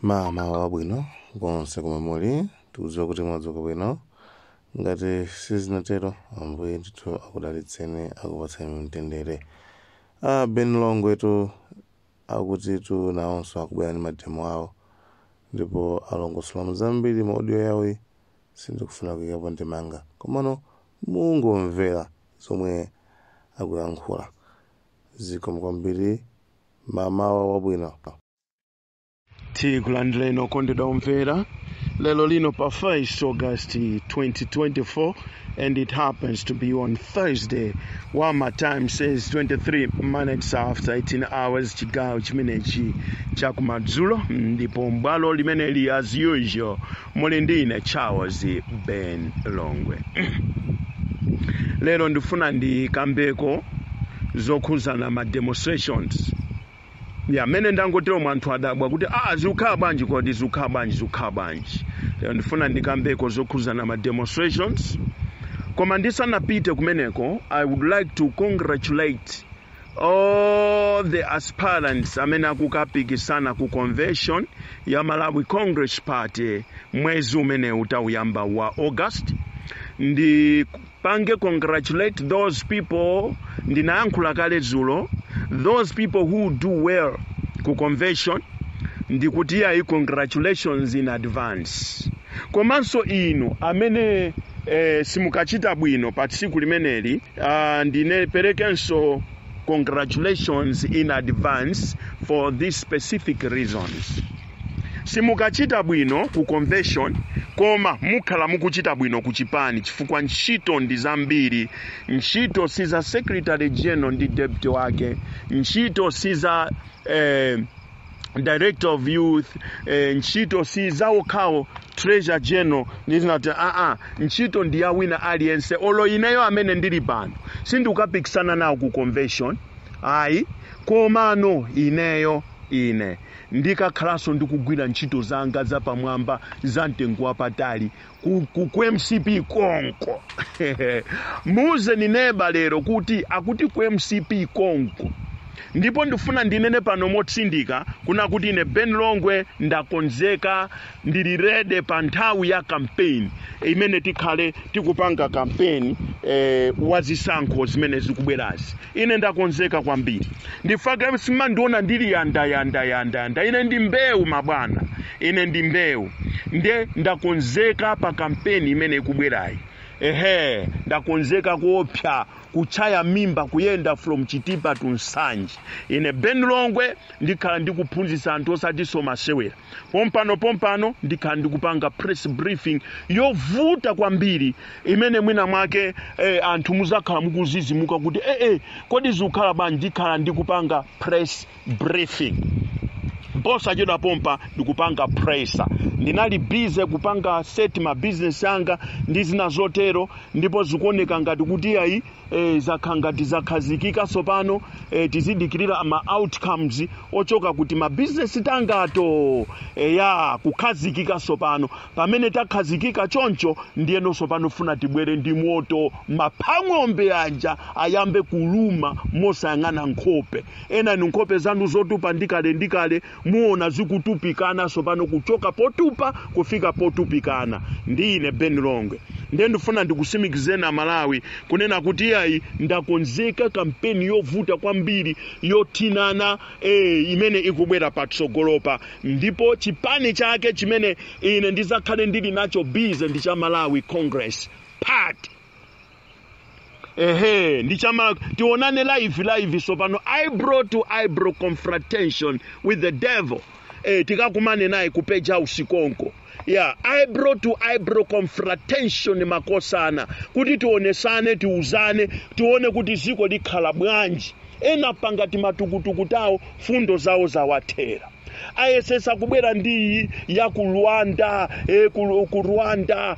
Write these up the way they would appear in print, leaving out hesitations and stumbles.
Mmawa wabwino konse komwe muli. Tikudziwa kuti mwadzuka bwino. Ngati sizinatero, Ambuye ndithu akudalitseni, akupatseni mtendere. A Ben Longwetu akutitu nawonso akubwera ndi mademo awo, ndipo alongosola zambiri mu audio yawo. Sindikufuna kuyikapo ndemanga, komano mungomvera zomwe akuyankhula. Zikomo kwambiri, mmawa wabwino. Tikulandireni, okondedwa omvera, lero lino pa 1st August 2024, and it happens to be on Thursday, while my time says 23 minutes after 18 hours, chigawo chimenechi chakumadzulo. Ndipo mbwalo limeneli, as usual, muli ndine Charles Ben Longwe. Lero ndifuna ndikambeko zokhuzana ma demonstrations. Ya, mmene ndangotero, anthu adabwa kuti, "Ah, zikukhala bwanji kodi? Zikukhala bwanji? Zikukhala bwanji?" Lero ndifuna ndikambeko zokhuzana ma demonstrations, koma ndisanapite kumeneko, I would like to congratulate all the aspirants amene akukapikisana ku convention ya Malawi Congress Party mwezi umene utauyamba wa August. Ndipange congratulate those people, ndinayankhula kale dzulo, those people who do well ku convention, ndikuti iyayi, congratulations in advance. Komanso inu amene simukachita bwino pa tsiku limeneli, ndineperekenso congratulations in advance for these specific reasons. Simukachita bwino ku convention, koma mukhala mukuchita bwino ku chipani, chifukwa ntchito ndi zambiri. Ntchito si za secretary general ndi deputy wake, ntchito si za director of youth, ntchito si zawokhawo treasurer general ndizinati. Aa, ntchito ndi ya wina aliyense. Olo ineyo amene ndili pano sindikukapikisana nawo ku convention, ayi, komano ineyo ine ndikakhalanso ndikugwira ntchito zanga zapamwamba za mtengo wapatali ku MCP konko. Muze nineba lero kuti akuti ku MCP konko. Ndipo ndifuna ndinene pano motsindika kuna kuti ine Ben Longwe ndakonzeka, ndili ready pa nthawi ya campaign imene tikhale tikupanga campaign wazisankho zimene zikubwerazi. Ine ndakonzeka kwambiri. Ndifake simandiona ndili yanda yanda yanda yanda. Ine ndi mbewu, mabwana, ine ndi mbewu. Nde ndakonzeka pa campaign imene ikubwerayi. Ehe, ndakonzeka kuopsa kuchaya mimba, kuyenda from Chitipa to Nsanje. Ine Ben Longwe ndikhala ndikuphunzitsa anthu, osatinso masewera. Pompano pompano ndikhala ndikupanga press briefing yovuta kwambiri imene mwina mwake anthu muzakhala mukuzizimuka kuti, "Kodi zikukhala bwanji?" Ndikhala ndikupanga press briefing posachedwa pompa, ndikupanga press. Ndinali busy kupanga set ma business anga ndi zina zotero, ndipo zikuoneka ngati kuti ayi, zakha ngati zakhazikika sopano. Tizidikirira ma outcomes ochoka kuti ma business tangato ya kukhazikika sopano. Pamene takhazikika choncho, ndiyeno sopano funa tibwere ndi moto, maphang'ombe anja ayambe kuluma mosayang'ana nkhope. Ena ni nkhope zanu zotupa ndikale ndikale, muona zikutupikana sopano, kuchoka potupa kufika potupikana. Ndine Ben Longwe, ndiye ndifuna ndikusimikizeni Amalawi kunena kuti iyayi, ndakonzeka kampeni yovuta kwambiri yothinana imene ikubwera patsogolopa. Ndipo chipani chake chimene ine ndizakhale ndili nacho busy ndi cha Malawi Congress Party. Ehe, ndichama tionane live live sopano, eyebrow to eyebrow confrontation with the devil. Tikakumane naye ku Page House konko ya eyebrow to eyebrow confrontation, makosana, kuti tionesane, tiuzane, tione kuti ziko likhala bwanji. Ena pangati matukutuku tawo, fundo zawo zawathera, ayesesa kubwera ndi ya ku Rwanda, ku Rwanda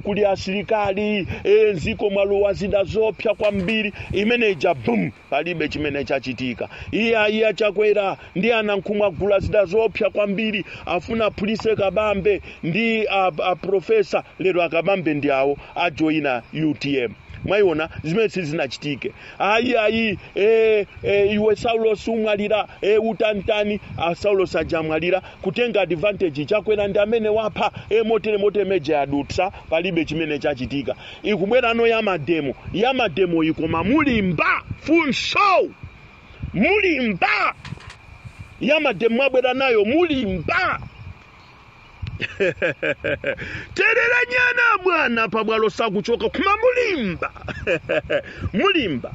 kuli asilikali, nziko mwalowa zida zopsa kwambiri. Imene ija bum, palibe chimene chachitika. Iye ayi, achakwera ndi anankhumwa agula zida zopsa kwambiri, afuna aphulise Kabambe ndi a professor. Lero akabambe ndi awo ajoyina UTM. Mwayiona zimene sizinachitike. Ayi ayi, iwe Saulos umwalira, utantani. Saulos ajamwalira kutenga advantage. Chakwera ndi amene wapha, motere motere meja yadutsa, palibe chimene chachitika. Ikubwerano ya mademo, ya mademo ikoma mulimba funso, mulimba ya mademo mwabwera nayo, mulimba terera nyana bwana pabwalo sakuchoka kuma mulimba mulimba.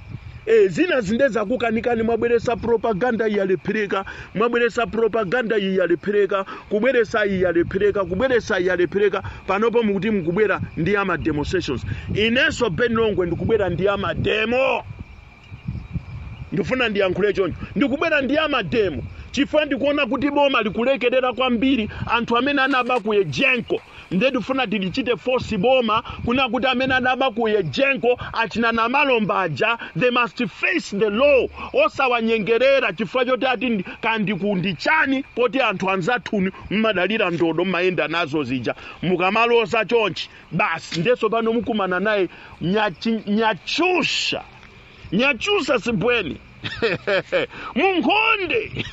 Zina zinde zakukanikani. Mwabweresa propaganda iyi yalephereka, mwabweresa propaganda iyi yalephereka, kubweresa iyi yalephereka, kubweresa iyi yalephereka. Panopo mukuti mukubwera ndi ama demonstrations. Inenso Ben Longwe ndikubwera ndi ama demo. Ndifuna ndiyankhule choncho, ndikubwera ndi ama demo chifukwa ndikuona kuti boma likulekerera kwambiri anthu amene anaba ku EGENCO. Nde ndifuna tilichite force boma kuna kuti amene anaba ku EGENCO, achina Namalomba aja, they must face the law, osawanyengerera chifukwa choti ati kandi kundichani poti anthu anzathuni mmadalira ndodo mmayenda nazo zija, mukamaloza chonchi basi. Ndeso pano mukumana naye Nyachusha, Nyachusa Sibweni munkhonde,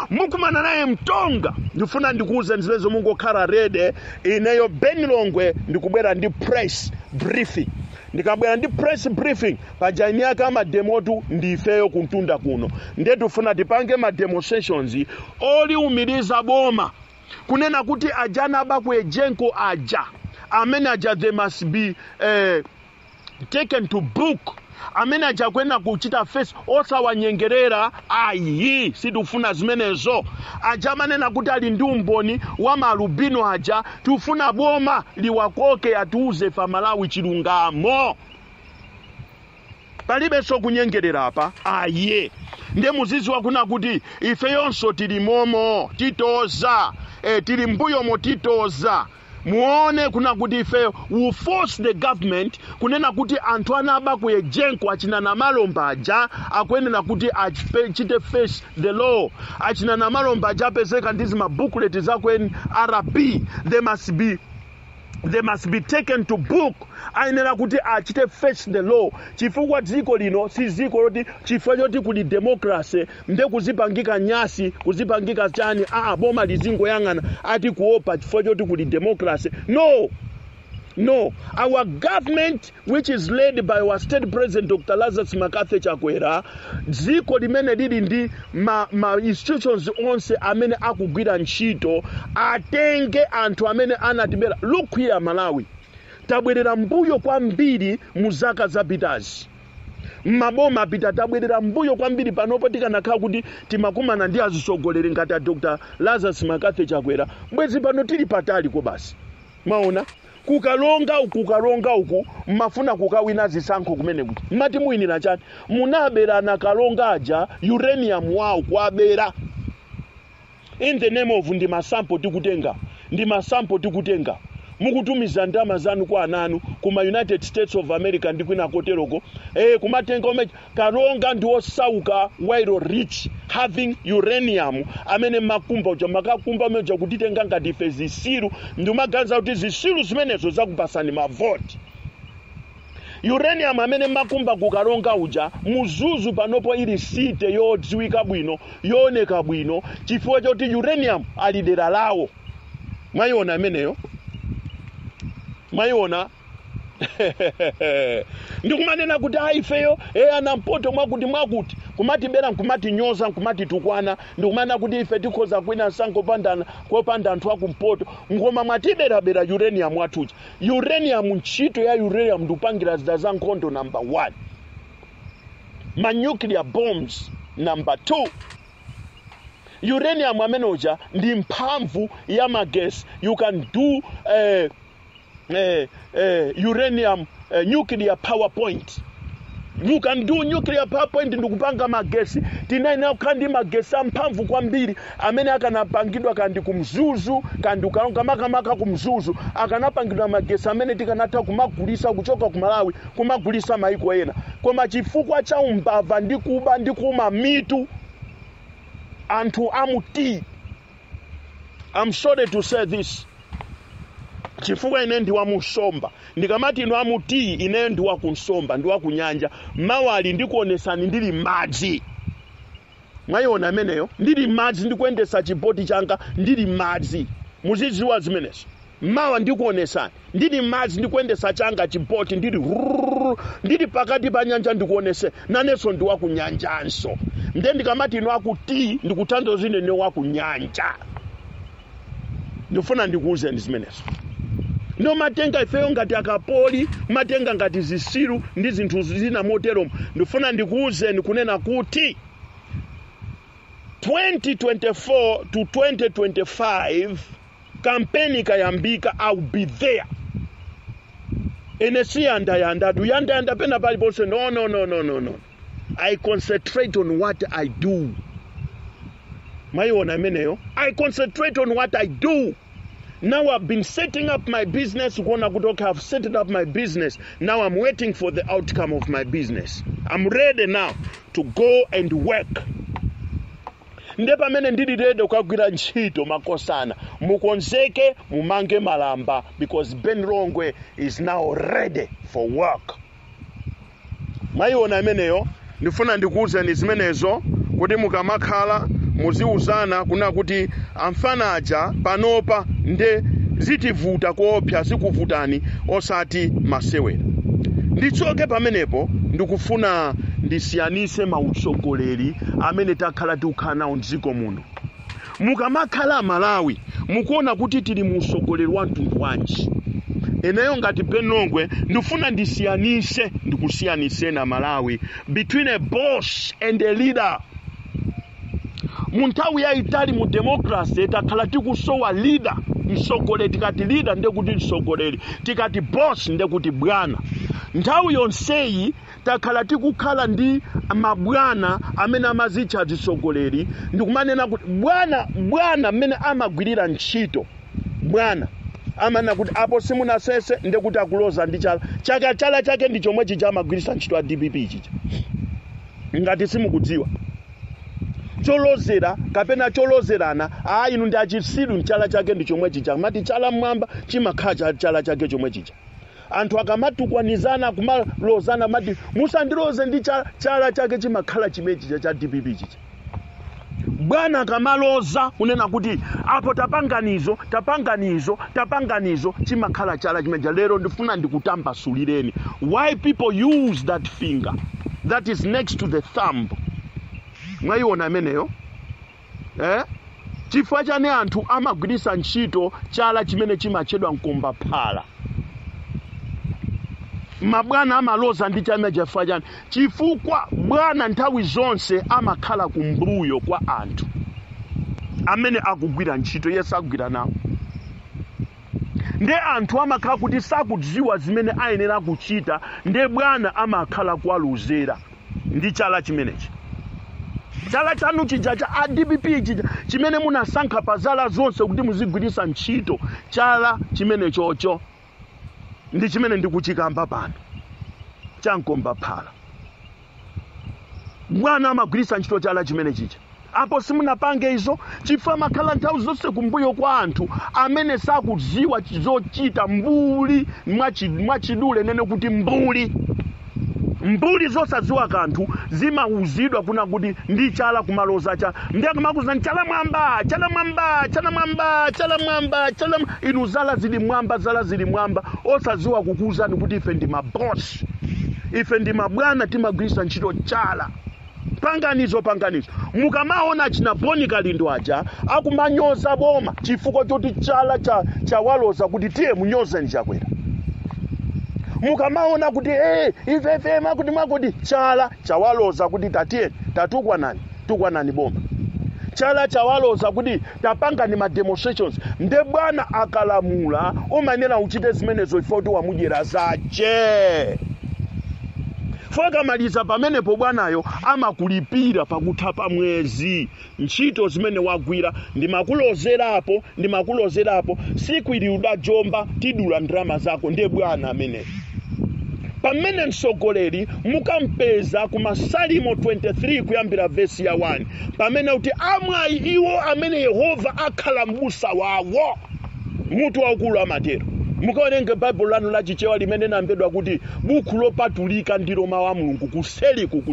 mukumana naye mtonga. Ndifuna ndikuuze zimenezo, mungokhala ready. Ineyo Ben Longwe ndikubwera ndi press briefing. Ndikabwera ndi press briefing paja eni ake ama demotu ndifeyo kuntunda kuno. Ndiye tifuna tipange ma demonstrations oliumiriza boma kunena kuti aja anaba ku EGENCO aja, amene aja, they must be taken to book. Amene aja kwena kuchita face, osawanyengerera ayi, sitikufuna zimenezo. Aja amanena kuti ali ndi umboni wa maalubino aja, tikufuna boma liwakoke, atiuze fa Malawi chilungamo. Palibenso kunyengerera apa aye. Ndiye muziziwa kuna kuti ifeyonso tili momo, titoza, tili mbuyomo, titoza. Muone kuna kuti ifeyo we force the government kunena kuti anthu anaba ku EGENCO, achina Namalomba aja, akuyenera kuti achite face the law. Achina Namalomba aja apezeka ndi zima booklet za ku NRB, they must be taken to book. Ayenera kuti achite face the law chifukwa dziko lino si dziko loti chifukwa choti kuli democracy nde kuzipangika nyasi, kuzipangika chani. Aa, boma lizingoyang'ana ati kuopa chifukwa choti kuli democracy. No, no, our government, which is led by our state president Dr Lazarus McCarthy Chakwera, dziko limene lili ndi ma institutions onse amene akugwira ntchito, atenge anthu amene anatibera. Look here, Malawi tabwerera mbuyo kwambiri mu zaka zapitazi, maboma apita, tabwerera mbuyo kwambiri. Panopo tikanakhala kuti timakumana ndi azisogoleri ngati a Dr Lazarus McCarthy Chakwera, bwezi pano tili patali ko basi. Maona kukalonga uku, kukalonga uku mmafuna kukawina zisankho kumene kuti mmati muyinira chani? Munaberana kalonga aja uranium wawo, kuabera in the name of ndi ma sample tikutenga, ndi ma sample tikutenga. Mukutumiza ndalama zanu kwa ananu kuma United States of America ndi kwina koteroko, kumatenga ume kalonga ndi osauka while rich having uranium amene makumba uja, makakumba umene uja, kutitenga ngati ife zisilu. Ndimaganiza kuti zisilu zimenezo zakupasani mavoti. Uranium amene makumba kukalonga uja, Mzuzu panopo ili city yodziwika bwino, yooneka bwino, chifukwa choti uranium ali dera lawo. Mwayiona imeneyo? Mwayiona? Ndikumanena kuti ayi, ifeyo anampoto mwakuti mwakuti, kumatibera, nkumatinyoza, nkumatitukwana. Ndikumanena kuti ife tikhoza kwina nsankho kopanda anthu akumpoto, ngoma mwatiberabera uranium wathuja. Uranium, ntchito ya uranium ndikupangira zida za nkhondo number one, ma nuclear bombs number two. Uranium amene uja ndi mphamvu ya magesi. You can do uranium nuclear power point. You can do nuclear power point ndikupanga magesi. Tinayenera kukhala ndi magesi amphamvu kwambiri amene akanapangidwa kandi kumzuzu kandi ukalonga, makamaka kumzuzu akanapangidwa magesi amene tikanatha kumagulisa kuchoka ku Malawi kumagulisa maiko ena. Koma chifukwa cha umbava ndi kuba ndi kuma mitu anthu amuti, I'm sorry to say this. Chifukwa ine ndi wamusomba. Ndikamati inu amutii, ineyo ndi wakunsomba, ndi wakunyanja. Mawali ndikuonesani ndili madzi. Mwayiona ameneyo? Ndili madzi, ndikuyendesa chiboti changa ndili madzi. Muzidziwa zimenezo. Mawa ndikuonesani ndili madzi, ndikuyendesa changa chiboti, ndili rrrr, ndili pakati pa nyanja, ndikuonese. Nanenso ndi wakunyanjanso. Nde ndikamati inu akuti, ndikutanthauza ine ndi wakunyanja. Ndifuna ndikuwuzeni zimenezo. Ndo matenga ifeyo ngati akapoli, matenga ngati zisilu ndi zinthu zina moteromo. Ndifuna ndikuwuzeni kunena kuti 2024 to 2025 kampeni ikayambika, I'll be there. Ine siyandayanda, tuyandayanda pena paliponse. No, no, no, no, no, no. I concentrate on what I do. Mwayiona imeneyo? I concentrate on what I do. Now I've been setting up my business, kuona kuti okay, I've set up my business. Now I'm waiting for the outcome of my business. I'm ready now to go and work. Nde pamene ndili ready kukagwira ntchito, makosana, mukonzeke, mumange malamba, because Ben Longwe is now ready for work. Mwayiona imeneyo? Ndifuna ndikuwuzeni zimenezo kuti mukamakhala muziuzana kuna kuti amfana aja panopa nde zitivuta kuopsa, zikuvutani osati masewera. Ndichoke pamenepo, ndikufuna ndisiyanise mautsogoleri amene takhala tikukhala nawo mdziko muno. Mukamakhala Malawi, mukuona kuti tili mu utsogoleri wa mtundu wanji? Ineyo ngati Ben Longwe ndifuna ndisiyanise, ndikusiyanise na Malawi between a boss and a leader. Mu nthawi yayitali mu democracy takhala tikusowa leader, mtsogoleri. Tikati leader ndekuti mtsogoleri, tikati boss ndekuti bwana. Nthawi yonseyi takhala tikukhala ndi mabwana amene amazitcha atsogoleri, ndikumanena kuti bwana, bwana mmene amagwirira ntchito, bwana amanena kuti apo simunasese, ndekuti akuloza ndi chala chaka. Chala chake ndi chomwe chija amagwiritsa ntchito a DPP chija, ngati simukudziwa, cholozera kapena cholozerana. A inu ndi achitsiru. Chala chake ndi chomwe chija amati chala mmwamba, chimakhala chala chake chomwe chija. Anthu akamatukwanizana, kumalozana, mati musandiloze ndi chala. Chala chake chimakhala chimene chija cha DPP chija. Bwana akamaloza kunena kuti apo tapanganizo, tapanganizo, tapanganizo, chimakhala chala chimeja. Lero ndifuna ndikutambasulireni why people use that finger that is next to the thumb. Mwayiona imeneyo, eh? Chifukwa chani anthu amagwiritsa ntchito chala chimene chimatchedwa mkombaphala? Mabwana amaloza ndi chameja chifukwa chani? Chifukwa bwana nthawi zonse amakhala kumbuyo kwa anthu amene akugwira ntchito, iye sagwira nawo. Nde anthu amakhala kuti sakudziwa zimene ayenera kuchita, nde bwana amakhala kuwalozera ndi chala chimenechi, chala chanu chija cha a DPP chija chimene munasankha pa zala zonse kuti muzigwiritsa ntchito. Chala chimene chocho ndi chimene ndikuchikamba pano, chamkombaphala. Bwana amagwiritsa ntchito chala chimene chija apo simunapange izo, chifukwa amakhala nthawi zonse kumbuyo kwa anthu amene sakudziwa zochita. Mbuli, mwachidule nene kuti mbuli, mbuli zosadziwa kanthu zimauzidwa kuna kuti ndi chala kumaloza cha, ndi akamakuza chala mwamba, chala mwamba, chala mwamba, chala mwamba, chala inu zala zili mwamba, zala zili mwamba, osadziwa kukuuzani kuti ife ndi mabosi, ife ndi mabwana, timagwiritsa ntchito chala. Panganizo, panganizo. Mukamaona china Boni Kalindo aja akumanyoza boma chifukwa choti chala cha chawaloza kuti tiye munyozeni Chakwera. Mukamaona kuti ifefe makuti makuti, chala chawaloza kuti tatiye tatukwanani, tukwanani boma. Chala chawaloza kuti tapangani ma demonstrations. Nde bwana akalamula umayenera uchite zimenezo ifo kuti wamudyera zache. Akamaliza pamenepo, bwanayo amakulipira pakutha pa mwezi ntchito zimene wagwira. Ndimakulozerapo, ndimakulozerapo, siku ili udajomba, tidula ndalama zako. Ndiye bwana ameneyo. Pamene mtsogoleri mukampeza ku Masalimo 23 kuyambira vesi ya 1, pamene kuti amwayi iwo amene Yehova akhala m'busa wawo, mutu waukulu amatero. Mukawerenge Baibulo lanu lachichewa limene linalembedwa kuti buku lopatulika ndilo mawu a Mulungu. Kuseliku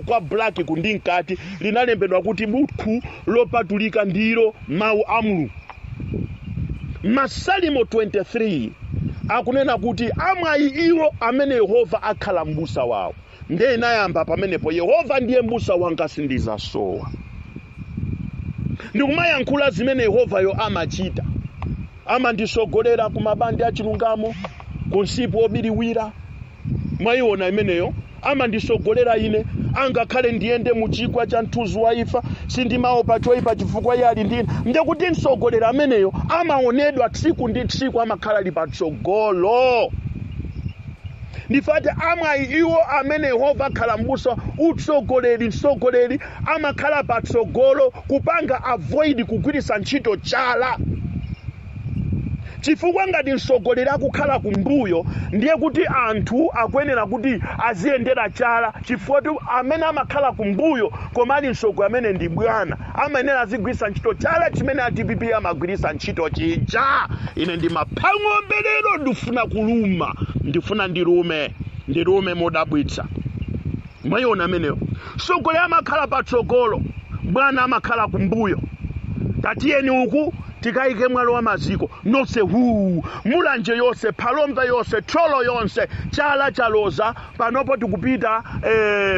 kwa black kundi mkati linalembedwa kuti buku lopatulika ndilo mawu a Mulungu. Masalimo 23 akunena kuti amwayi iwo amene Yehova akhala m'busa wawo. Ndiye inayamba pamenepo, Yehova ndiye m'busa wanga, sindizasowa. Ndikumayankhula zimene Yehovayo amachita. Amandisogolera ku mabande achilungamo, ku msipu obiriwira. Mwayiona imeneyo? Amandisogolera ine, angakhale ndiyende mu chigwa cha mthunzi wa imfa, sindimaopa choyipa chifukwa iye ali ndine. Ndikuti msogolera ameneyo amaonedwa tsiku ndi tsiku, amakhala ali patsogolo. Ndifati amwayi iwo amene Yehova akhala m'busa. Utsogoleri, mtsogoleri amakhala patsogolo kupanga avoid kugwiritsa ntchito chala, chifukwa ngati mtsogoleri akukhala kumbuyo, ndiye kuti anthu akuyenera kuti aziyendera chala, chifukwa kuti amene amakhala kumbuyo koma ali mtsogoleri amene ndi bwana amayenera azigwiritsa ntchito chala chimene a DPP amagwiritsa ntchito chija. Ine ndimapha ng'ombe lero, ndifuna kuluma, ndifuna ndilume, ndilume modabwitsa. Mwayiona ameneyo? Mtsogoleri amakhala patsogolo, bwana amakhala kumbuyo. Tatiyeni uku tikayike mwala wa maziko. Nonse hu, Mulanje yonse, Phalombe yonse, Thyolo yonse, chala chaloza. Panopo tikupita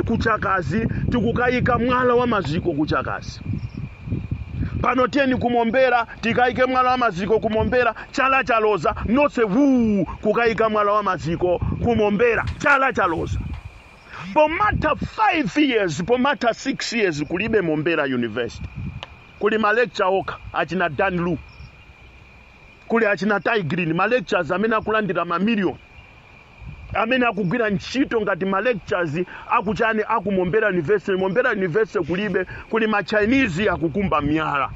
kuchakazi, tikukayika mwala wa maziko kuchakazi. Pano tiyeni kumombera, tikayike mwala wa maziko kumombera. Chala chaloza, nonse hu, kukayika mwala wa maziko kumombera. Chala chaloza. Pomatha 5 years, pomatha 6 years, kulibe Mombera University. Kuli ma lecture okha, achina Dan Lu, kuli achina Tay Green, ma lectures amene akulandira mamiliyoni, amene akugwira ntchito ngati ma lectures akuchani, aku Mombera University. Mombera University kulibe, kuli ma Chinese akukumba miyala.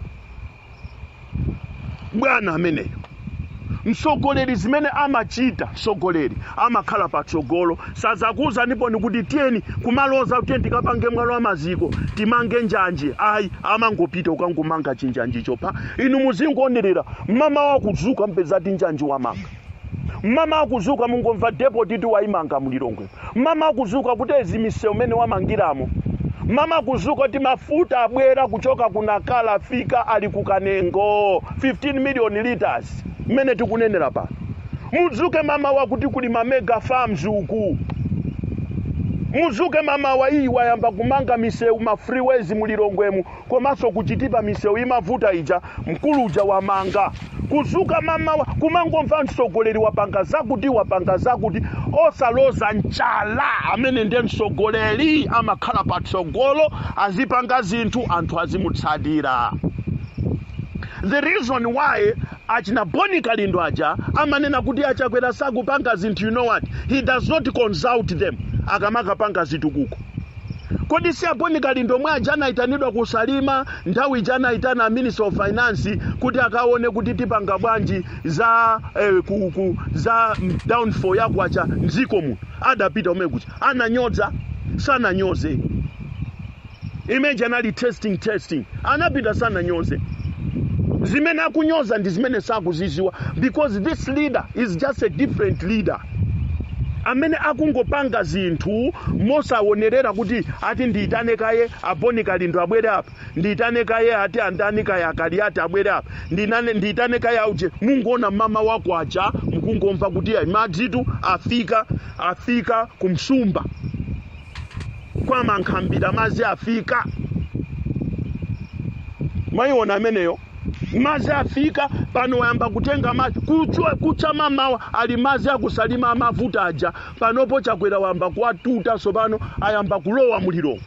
Bwana ameneyo, mtsogoleri, zimene amachita mtsogoleri amakhala patsogolo. Sazakuza ndipo nikuti tiyeni kumaloza, tiyeni tikapange mwala wa maziko, timange njanji. Ayi, amangopita ukangomanga chinjanjicho pa inu muzingonerera. Mama wakudzuka mpeza ti njanji wamanga. Mama akuzuka mungomva depot titi waimanga mulilongwe. Mama akuzuka kuti ezi misewu umene wamangiramo. Mama akuzuka kuti mafuta abwera kuchoka ku Nakala, fika ali ku Kanengo, 15 million liters mmene tikunenera pano. Mudzuke mama wakuti kuli ma mega farms uku. Muzuke mama wa iyi wayamba kumanga misewu, ma freeways mulilongwemu, komanso kuchitipa misewu imavuta ija, mkulu uja wamanga. Kuzuka mama kumangomva mtsogoleri wapanga zakuti, wapanga zakuti, osaloza nchala. Amene ndiye mtsogoleri amakhala patsogolo, azipanga zinthu, anthu azimutsatira. The reason why achina Boni Kalindo aja amanena kuti achakwera sakupanga zinthu, you know what, he does not consult them akamakapanga zitukuko. Kodi si aboni Kalindo omwe aja anayitanidwa kusalima nthawi ija anayitana Minister of Finance kuti akaone kuti tipanga bwanji za za downfall ya kwacha mdziko muno? Adapita umene kuja, ananyoza? Sananyoze. Imeji anali testing, testing. Anapita, sananyoze. Zimene akunyoza ndi zimene sakuziziwa, because this leader is just a different leader amene akungopanga zinthu mosaonerera kuti ati ndiyitane kaye aboni Kalindo abwere apa, ndiyitane kaye ati andani kaye akali ati abwere apa, ndiyitane kaye auje. Mungoona mama wako aja, mukungomva kuti ayi, madzitu afika, afika kumsumba kwa Mankhambira, madzi afika. Mwayiona ameneyo? Madzi afika pano, wayamba kutenga madzi kucha mamawa ali madzi akusalima amavuta aja. Panopo Chakwera wayamba kuwatuta, sopano ayamba kulowa mulilongwe.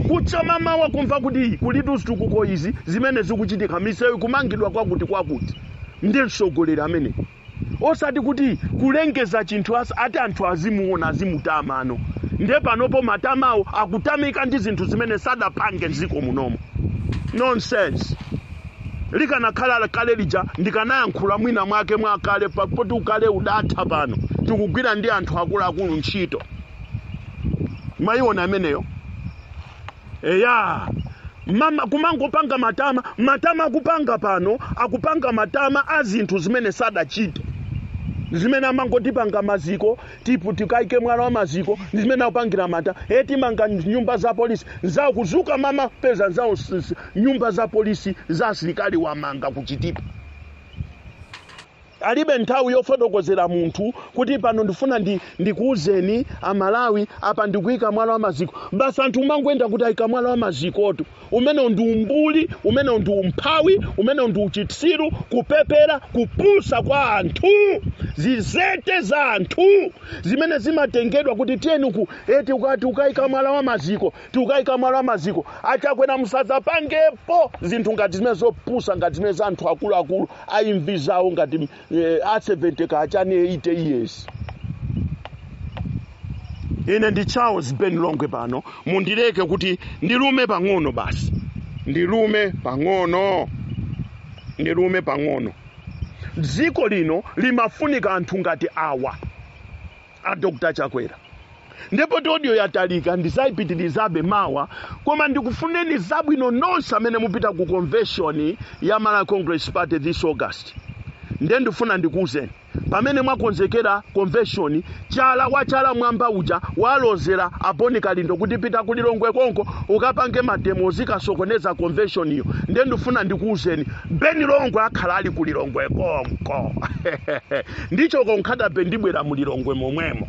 Kucha mamawa kumva kuti kulitu zitukuko izi zimene zikuchitika, misewu ikumangidwa kwakuti kwakuti. Ndi mtsogoleri amene osati kuti kulengeza chinthu ati anthu azimuona, azimutama ano. Ndiye panopo matamawo akutamika ndi zinthu zimene sadapange mdziko munomo. Nonsense. Likanakhala kale lija ndikanayankhula mwina mwake mwakale, poti ukale udatha. Pano tikugwira ndi anthu akuluakulu ntchito. Mwayiona ameneyo? Eya, mama kumangopanga matama, matama akupanga pano, akupanga matama a zinthu zimene sadachite. Zimene amangotipanga maziko tipu tikaike mwala wa maziko, ndi zimene akupangira mata etimanga nyumba za polisi nzawo kuzuka mama peza nzawo nyumba za polisi za asilikali wamanga kuchitipa. Alibe nthawi yofotokozera munthu kuti pano ndifuna ndikuwuzeni Amalawi, apa ndikuyika mwala wa maziko. Basi anthu umangoyenda kuti ayika mwala wa mazikotu. Umene ndi umbuli, umene ndi umphawi, umene ndi uchitsiru, kupepera, kupusa kwa anthu, zizete za anthu zimene zimatengedwa kuti tiyeni ku eti ukati ukayika mwala wa maziko, tiukayika mwala wa maziko. Achakwera, musadzapangepo zinthu ngati zimene zopusa, ngati zimene za anthu akuluakulu aimvi zawo ngati a 70 kachani 80 years. Ine ndi Charles Ben Longwe pano, mundileke kuti ndilume pang'ono basi, ndilume pang'ono, ndilume pang'ono. Dziko lino limafunika anthu ngati awa a Dr. Chakwera. Ndipo audio yatalika, ndisayipitirizabe mawa, koma ndikufuneni zabwino nonse amene mupita ku convention ya Malawi Congress Party this August. Ndiye ndifuna ndikuwuzeni, pamene mwakonzekera convention, chala wachala mwamba uja walozera aponi Kalindo kuti pita kulilongwe konko ukapange ma demo zikasokoneza convention iyo. Ndiye ndifuna ndikuwuzeni, Beni Longwe akhala ali kulilongwe konko, ndicho konkhatabe ndibwera mulilongwe momwemo.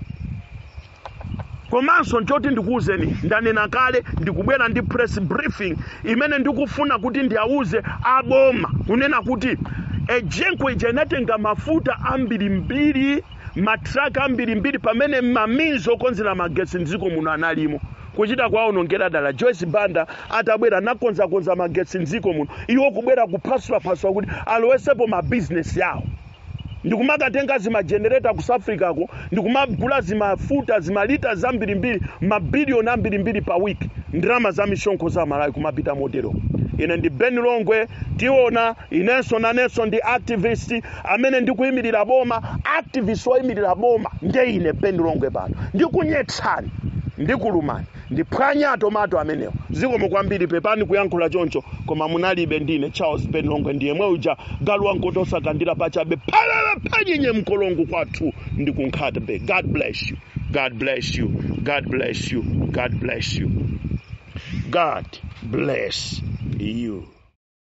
Komanso nchoti ndikuwuzeni, ndanena kale, ndikubwera ndi press briefing imene ndikufuna kuti ndiawuze aboma kunena kuti EGENCO ija inatenga mafuta ambirimbiri, matraka ambirimbiri, pamene maminzi okonzera magetsi mdziko muno analimo. Kuchita kwaonongera dala. Joyce Banda atabwera nakonzakonza magetsi mdziko muno, iwo kubwera kuphwasulaphwasula kuti alowesepo mabizinesi yawo, ndikumakatenga zimajenereta ku South Africa ko, ndikumagula zimafuta zimalita zambirimbiri, mabiliyoni ambirimbiri pa week, ndalama za misonkho za Malawi kumapita motero. Ine ndi Ben Longwe, tiona. Inenso nanenso ndi activist amene ndikuyimirira boma, activist woyimirira boma nde ine Ben Longwe pano. Ndikunyetsani, ndikulumani, ndiphwanya tomato amenewo. Zikomo kwambiri, pepani kuyankhula choncho, koma munalibe ndine Charles Ben Longwe, ndiye mwe uja galu wankotosakandira pachabe phalala panyinye mkolongo kwathu ndikunkhatabe. God bless you, God bless you, God bless you, God bless you, God bless you.